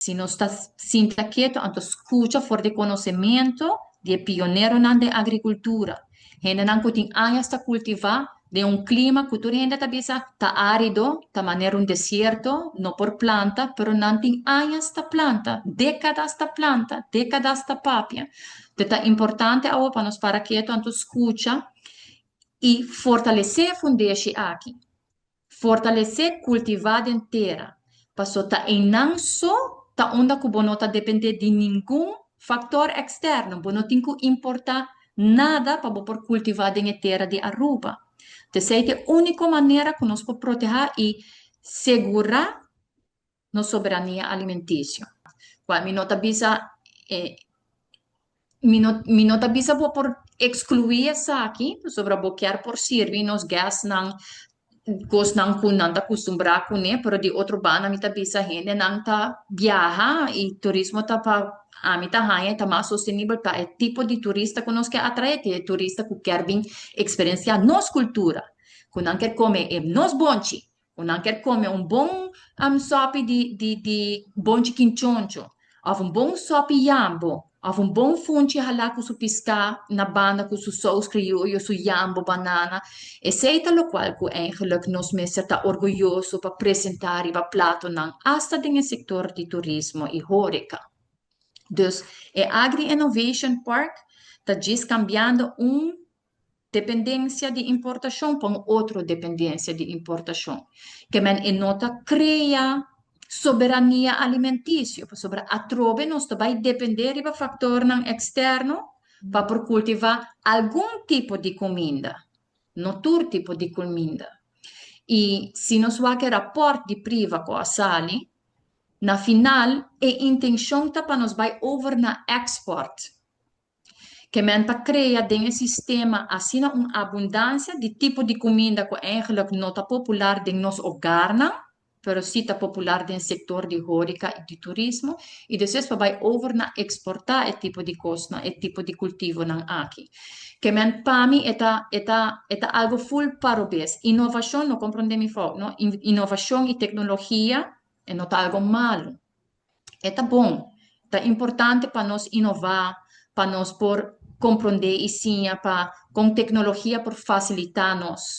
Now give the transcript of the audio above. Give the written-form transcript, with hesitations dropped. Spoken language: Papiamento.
Si nos ta sinta ketu, anto skucha for di konosementu di pioneronan di agrikultura. Hendenan ku tin aña ta kultivá den un klima ku tur hende ta bisa ta árido, ta manera un desierto, no por planta, pero nan tin aña ta planta, dékada ta planta, dékada ta papia. Ta importante awe pa nos para ketu, anto skucha i fortalesé fundeshi aki. Fortalesé kultivá den tera. Paso ta einan so ta unda ku bo no ta dependé di ningun faktor eksterno. Bo no tin ku importá nada pa por kultivá den tera di Aruba. Esei ta e úniko manera ku nos por protehá i sigurá nos soberania alimentisio. Kual mi no ta bisa mi no ta bisa bo por ekskluí esaki, pasobra bo ke por sirbi nos guestnan kosnan ku nan ta akustumbrá kuné, pero di otro banda mi ta bisa hendenan ta viaha i turismo ta pa ami ta haña ta mas sostenibel pa e tipo di turista ku nos ke atraé, e turista ku ke bin eksperensiá nos kultura, ku nan ke kome e nos bonchi, ku nan ke kome un bon sòpi di bonchi kinchoncho, òf un bon sòpi yambo, òf un bon funchi halá ku su piská na banda ku su sous krioyo, su yambo, banana. Esei ta lokual ku eigenlijk nos mester ta orguyoso pa presentá riba platonan, hasta den sektor di turismo i horeca. Dus e Agri Innovation Park ta djis kambiando un dependensia di importashon pa un otro dependensia di importashon. Ke men e no ta krea soberania alimentisio, pasobra atrobe nos ta bai dependé di faktornan eksterno pa por kultivá algun tipo di kuminda, no tur tipo di kuminda. I si nos wak e rapòrt di Priva ku a sali, na final e intenshon ta pa nos bai over na export. Ke men pa krea den sistema asina un abundansia di tipo di kuminda ku eigenlijk no ta popular den nos hogarnan, pero si ta popular den sektor di horeca i di turismo, i despues pa bai over na eksportá e tipo di kos, e tipo di kultivonan aki. Ke men pa mi e ta algu full parobes. Inovashon, no komprondé mi fout, no? Inovashon i teknologia e no ta algu malu. E ta bon. Ta importante pa nos inová, pa nos por komprondé i siña pa ku teknologia por fasilitá nos.